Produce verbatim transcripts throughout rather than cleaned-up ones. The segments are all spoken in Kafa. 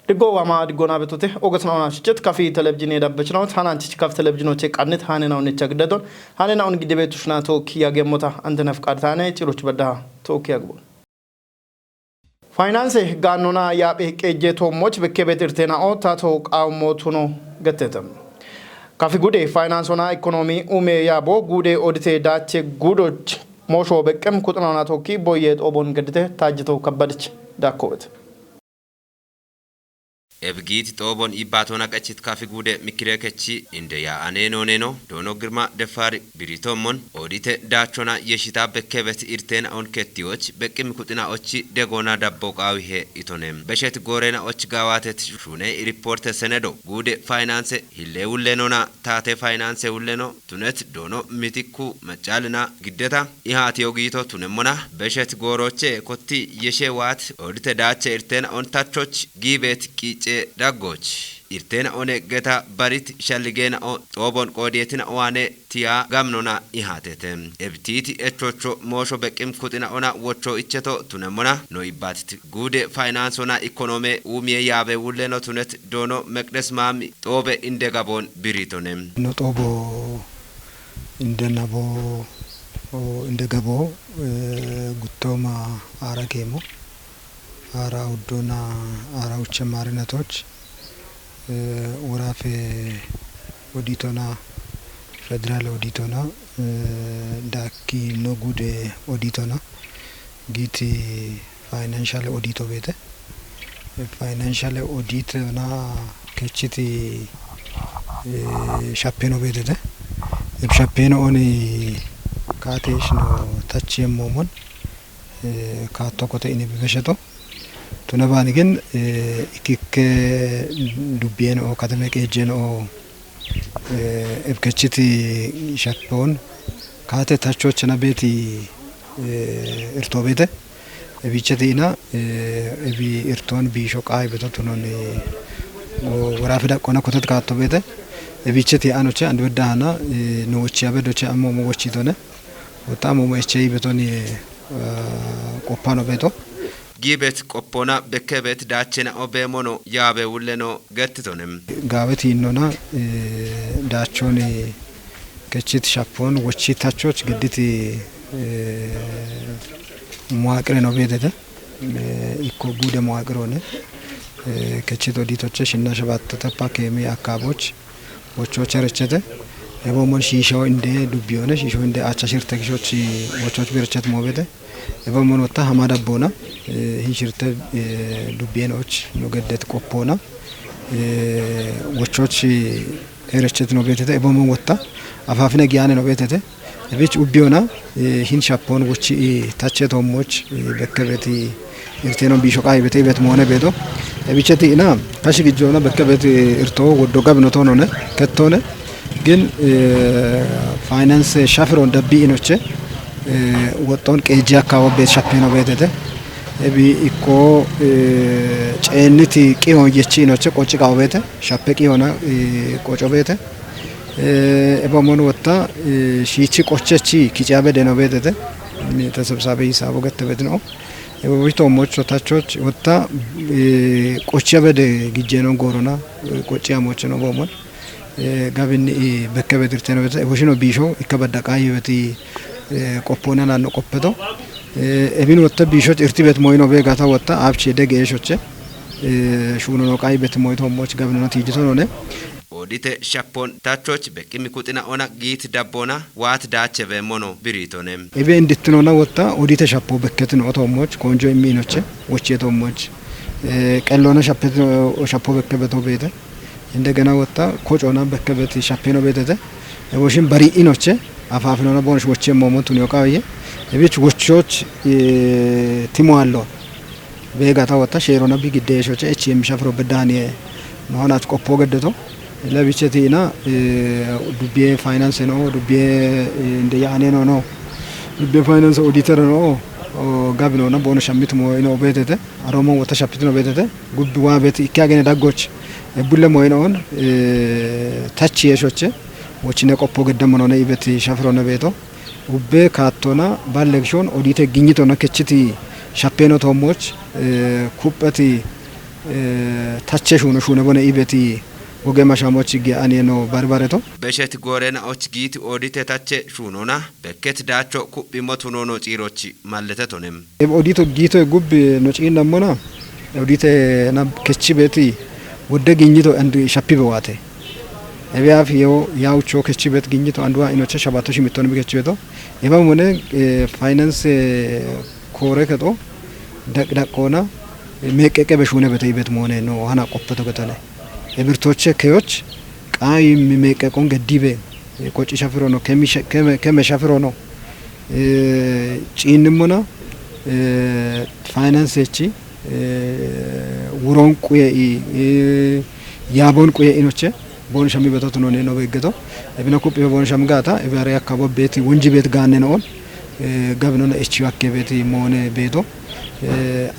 Diggo wama diggona betote ogasna ona shichit kafi televizhine dabbechna thanan chich kaf televizhino che qarnit hanena unicha gidadon hanena un gidebe tushna to kiya gemota antena fqad tane chiroch badda to kiya gbo. Faayinaanse gaannona yaaphe qeejjee toommoch bekkebet irteena'o tato qaammo tuno gettetem. Kafi gude faayinaansona ikkonoomi ume yaabo gude odite daache gudoch moosho beqqem kuxinona tokki boyye xoobon geddite taajjito kabbadich daakkowet. Ebgiit xoobon yibbaatona qechit kafi gude mikire kechi inde yaa'ane nooneno doono girma defaari biritommon odite daachona yeshita bekkebet irteena on kettiyoch beqqi mikuxina ochi degoona dabbo qaawihe itone beshet gooreena och gaawatet shuune iriporte senedo guude faayinaanse hille wullenona taate faayinaanse wulleno tunet doono mitikku maccaalina giddeta ihaatiyo giito tunemmona beshet gooroche kotti yeshe waat odite daache irteena on tachoch giibeet qiice daggoch. Irteena one geta barit shalligeena o xoobon qoodiyetina owaane tiya gamnona ihaatete. Ebitiiti echocho moosho beqqim kuxina ona wocho icheto tunemmona no ibbatit guude faayinaansona ikkonoome uumiye yaabe wulleno tunet doono meqdes maami xoobe inde gaboon biritone. No xoobo inde nabo inde gabo guttooma aara keemo aara uddona aara uche maarinatoch woraafe oditona federaale oditona daakki no gude oditona giiti faayinaanshale odito beete. Faayinaanshale oditona kechiti shappeno beetete. Eb shappeno oni kaateeshino tachi yemmoomon kaattokote ini bibesheto tuna baani gin ikikke dubbiyeeno oo kateme qeejjeeno oo eb kechiti shappewon kaate tachochena beeti irtoo beete. Ebiicheti ina ebi irtoon biisho qaayi beto tunon woraafi daqqona kotet kaatto beete. Ebiicheti anoche andi bedda hana no wochiya bedoche ammo mo wochitone wotta ammo mo echeyi betoni qoppano beto. Giibet qoppona bekkebet daachena obeemono yaabe wulleno gettitonem. Gaabeti innona daachoni kechit shappon wochi tachoch gidditi muwaaqire no beetete. Ikko guude muwaaqirone kechit oditoche shinna shabattoteppa keemi akkaaboch wochoche rechete. Eboomon shiisho inde dubbiyone shiisho inde acha shirte kishoch wochoch birechet moobete. Eboomon wotta hama dabboona hin shirte dubbiyenoch no geddet qoppoona wochoch erechet no beetete. Eboomon wotta afaafine giyaane no beetete. Ebich ubbiyona hin shappon wochi tache toommoch bekkebeti irteenon biisho qaayi bete ibet moone beeto. Ebicheti ina kashi gijjoona bekkebeti irtoo woddo gabino toonone kettoone gin faayinaanse shafiron dabbi inoche woxxon qeejji akkaawo beet shappeno beetete. Ebi ikko ceenniti qiyon yechi inoche qocci qawo beete shappe qiyona qoco beete. Eboomon wotta shiichi qochechi kiciya bede no beetete. Tesebsaabe hisaabo gettebetino. Ebobi toommocho tachoch wotta qochiya bede gijjenon goorona qocciya mocheno boomon gabinni bekkebet irteno bete eboshino biisho ikka badda qaayibeti qoppoona naanno qoppeto. Ebin wotta biishoch irtibet moyino beegata wotta aabchi dege eeshoche shuunono qaayibet moyito hommooch gabinona tiijitonone. Odite shappon tachoch beqqimi kuxina ona giit dabboona waat daache beemmono biriitone. Ebe indittinona wotta odite shappo bekketino oto hommooch konjo immiinoche wochieto hommooch qelloona shappetino shappo bekkebeto beete. Indegena wotta kocona bekkebeti shappeno beetete. Eboshin bari inoche afaafinona boonosh wochie moomon tuniyo qaweye. Ebich wochoch timo allo beegata wotta sheerona bi gidde eeshoche echi yemmishafiro beddaaniye nohonach qoppo geddeto. Lebicheti ina dubbiye faayinaanse no dubbiye inde yaane no no dubbiye faayinaanse oditera no gabinona boono shammit moyino beetete. Aroomon wotta shappitino beetete. Gubbi waa beeti ikki agene daggoch ebbulle moyino on tachi yeeshoche wochine qoppo geddamonone ibeti shafirone beeto. Ubbe kaattona balle gishon odite ginyitona kechiti shappeno toommoch kupheti Tache shuno shune bone ibeti woge mashamoch ge ane no barbareto. Beshet gorena och git odite tache shunona beket dacho kupimo tunono cirochi malletetonem. Eb odito gito gubbi no cinamona. Odite na kechi beti wodde ginyito and shapi bewate. Ebe af yo yaucho kechi bet ginyito andwa inoche shabato shimiton bi kechi beto. Eba mone finance kore keto daqdaqona meqeqe be shune bete ibet mone no hana qoppeto getone. Ebirtoche keyoch qai meqeqon gedibe qoci shafiro no kemi keme shafiro no. Ciinnimona finance echi wuron quye i yabon quye inoche bon shami beto tunone no beggeto. Ebina kuphi bon sham gata ebe are akabo beti wonji bet ganne no. Gabinona echi akke beti mone beto.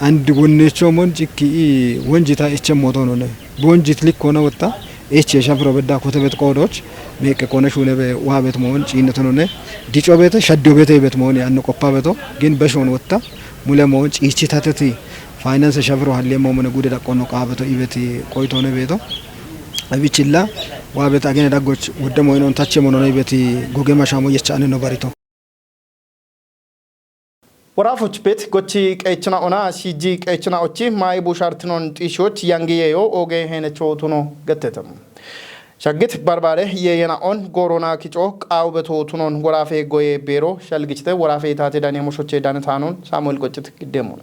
And wonnecho mon cikki wonjita eche moto none. Bonjit likkona wotta eche shafiro bedda kotebet qodoch meqe kone shune be wabet mon ciinneto none. Dico bete shaddo bete bet mon anno qoppa beto. Gin beshon wotta mule mon ciichi tateti finance shafiro halle mo mone gude daqqonno qabeto ibeti qoytone beto. Abichilla wabet agene daggoch wodde mo inon tache mo none ibeti goge mashamo yecha ane no barito. Worafoch bet gochi qeechina ona shiji qeechina ochi mai bushartinon xishoch yangi yeyo oge henecho tuno gettetem. Shaggit barbare yeyena on gorona kico qawu beto tunon worafe goye bero shalgichite worafe tate dane moshoche dane tanon Samuel Gochit giddemon.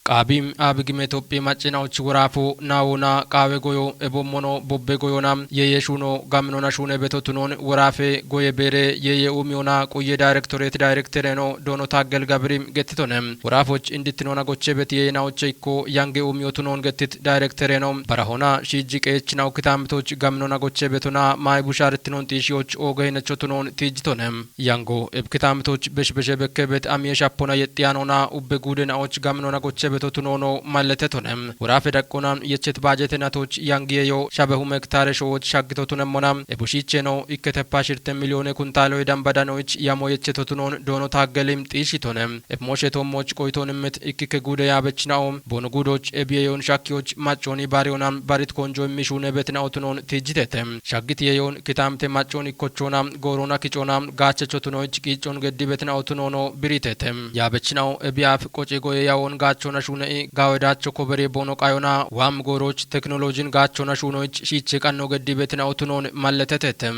Qaabim aabigime Itophi maccinaoch woraafu naawona qaawe goyo ebommono bobbe goyona yeye shuno gaminona shune beto tunon woraafe goye beere yeye uumiyona quye daayirektoreet daayirektereno doono Taaggel Gabirim gettitone. Woraafoch indittinona goche beti yeyenaoche ikko yange uumiyo tunon gettit daayirektereno barahona shiiji qeechinaw kitaamitoch gaminona goche betona maayi bushaaritinon xiishiyoch ooge hinecho tunon tiijjitone. Yango ebkitamitoch beshbeshe bekkebet amiye shapona yexxiyanona ubbe guudenaoch gaminona gochebeto tunono malletetone. Worafe daqqonan yechet baajetenatoch yangiyeyo shabe hume hektaare showoch shaggito tunemmona ebushicheno ikketeppa shirte miliyone kuntaloy dambadanoich yamo yecheto tunon doono Taaggelim xiishitone. Ebmoshe toommoch qoyton immit ikkikke guude yaabechinao boonu guudoch ebiyeyon shakkiyoch macconi bariyonan barit konjo immi shuune betinao tunon tiijjitete. Shaggit yeyon kitaamite maccon ikkochona goorona kicona gaachecho tunoich qiiccon geddi betinao tunono biritete. Yaabechinao ebiyaaf qoce goye yawon gaachona shuune'i gawedacho kobere boono qayona waam gooroch teknolojin gaachona shuunoich shiiche qanno geddi betinao tunon malletetete.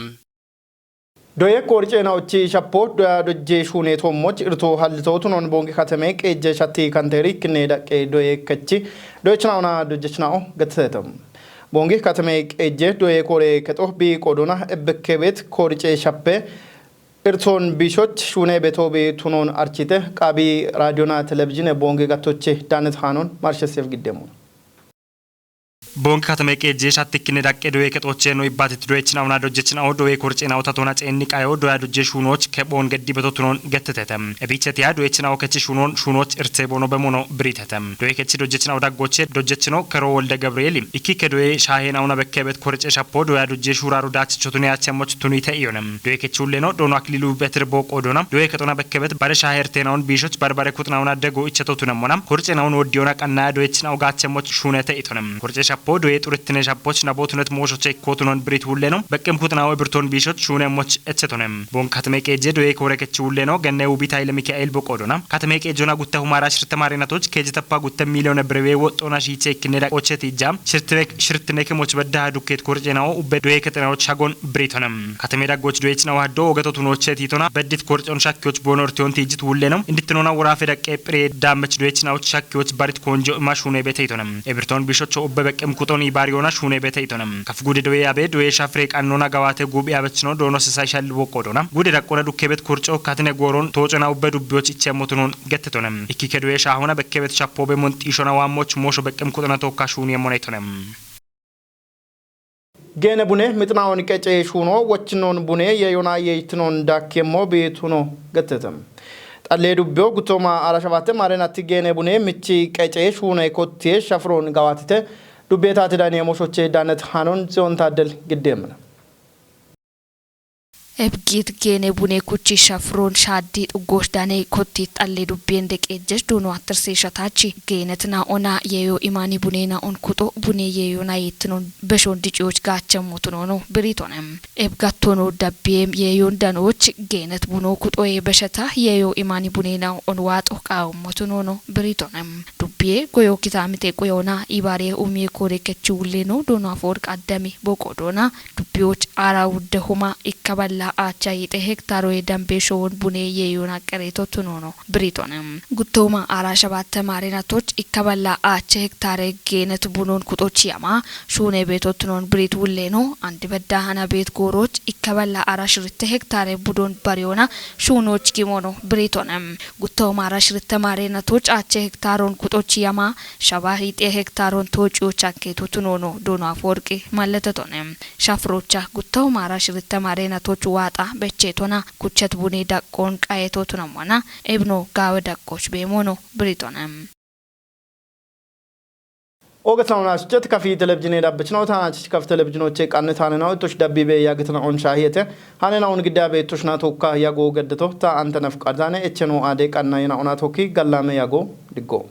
Doye kooriceenaochi shappo doya dojje shuune toommoch irto hallito tunon boonge kateme qeejje shatti kanteeri ikkinne daqqe doye kechi doyechinaona dojjechinao gattetem. Boonge kateme qeejje doye koore kexo bi qoodona ebbekkebeet koorice shappe irtoon biishoch shuune beto bi tunon archite qaabi raadiyona televizhine boonge gattoche daanet haanon marshesef giddemon. Boonge katame qeejje shattikkinne daqqe doye kexoche no ibbatit doyechinawona dojjechinao doye korceenawo tatona ceenni qayo doya dojje shuunoch kephoon geddi beto tunon gettetete. Ebichetiya doyechinao kechi shuunon shuunoch irte boono bemono biritete. Doye kechi dojjechinao daggoche dojjechino Kero Wolde Gabrieli ikkikke doye shaaheenawona bekkebet korce shappo doya dojje shuuraro daachicho tuni achemoch tunite iyone. Doye kechi ulleno doono Akililu Betir bo qoodona doye kexona bekkebet bare shaahe irteenawon biishoch barbare kuxinawona dego icheto tunemmona korceenawon woddiyona qannaya doyechinao gaachemoch shuunete itonem. Korce shappo doye xurittine shappoch nabo tunet mooshoche ikko tunon birit ulleno beqqim kuxinawo ebirton biishoch shuunemoch echetonem. Boonge katame qeejje doye koore kechi ulleno genne Wubit Hayile Mikael bo qoodona katame qeejjona gutte humara shirte maarinatoch keejjeteppa gutte miliyone birewe woxxona shiiche ikkinne daqoche tiijja shirtine shirtine kemoch beddaha dukket korceenawo ubbe doye kexinawoch shagon biritonem. Katame daggoch doyechinawo haddo ogeto tunoche tiitona beddit korcon shakkiyoch boono irtiyon tiijjit ulleno indittinona worafe daqqe phire daammech doyechinawoch shakkiyoch barit konjo ima shuune bete itonem. Ebirton biishocho ubbe beqqim kuxon ibaariyona shuune bete itonem. Kaf gude doye abe doye shafire qannona gawate gubi abechino doono Sesay Shalli bo qoodona gude daqqona dukkebet korco katine gooron toocona ubbe dubbiyoch ichemmo tunon gettetonem. Ikkikke doye shaahona bekkebet shappo bemon xiishona waammoch moosho beqqim kuxona tookka shuuniyemmona itonem. Geene bune mixinawon qece shuuno wochinoon bune yeyona yeytinoon dakkemmo beetuno gettete. Xallee dubbiyo guttooma alashabatte maarenatti geene bune michi qece shuune kottiye shafiroon gawaatite dubbeetaati daniye moshoche daanet hanon ziyon taaddel giddeemmena. Ebgit geene bune kuchi shafron shaddi dhuggosh dane kotti xalle dubbien deqeejjesh duno attirse shatachi geenet na ona yeyo imani bune na on kuxo bune yeyo na yettinon beshon diciyoch gaachemmotunono biritonem. Ebgattono dabbiem yeyon danoch geenet buno kuxoye besheta yeyo imani bune na on waaxo qaawommotunono biritonem. Dubbiye goyo kitamite quyona ibare umye kore kechi wulleno dono afor qaddami boqodona. Dubbiyoch ara wudde huma ikkaballa aacha yixe hektaroye dambe showon bune yeeyona qereto tunono biritonem. Guttooma ara shabatte maarenatoch ikkaballa aacha hektare geenet bunon kuxoch yama shuune beeto tunon birit wulleno andi bedda hana beet gooroch ikkaballa ara shiritte hektare budon bariyona shuunoch gimono biritonem. Guttooma ara shiritte maarenatoch aacha hektaron kuxoch yama shaba hixe hektaron toocuyoch akkeetu tunono dono aforqi malletetonem. Shafrocha guttawu maara shiritte maare natochu waaxa becheetona kuchet buni daqqoon qayeetootunamwana ebno gaawe daqqooch beemono biritonem. Oge sauna succet kafi televizine dabbechno ta chich kaf televizino che qanne tane na utush dabbi be yagitna on shahiyete hane na un gidda be tushna tokka yago geddeto ta anta naf qadane echeno ade qanna yena ona tokki gallame yago diggo.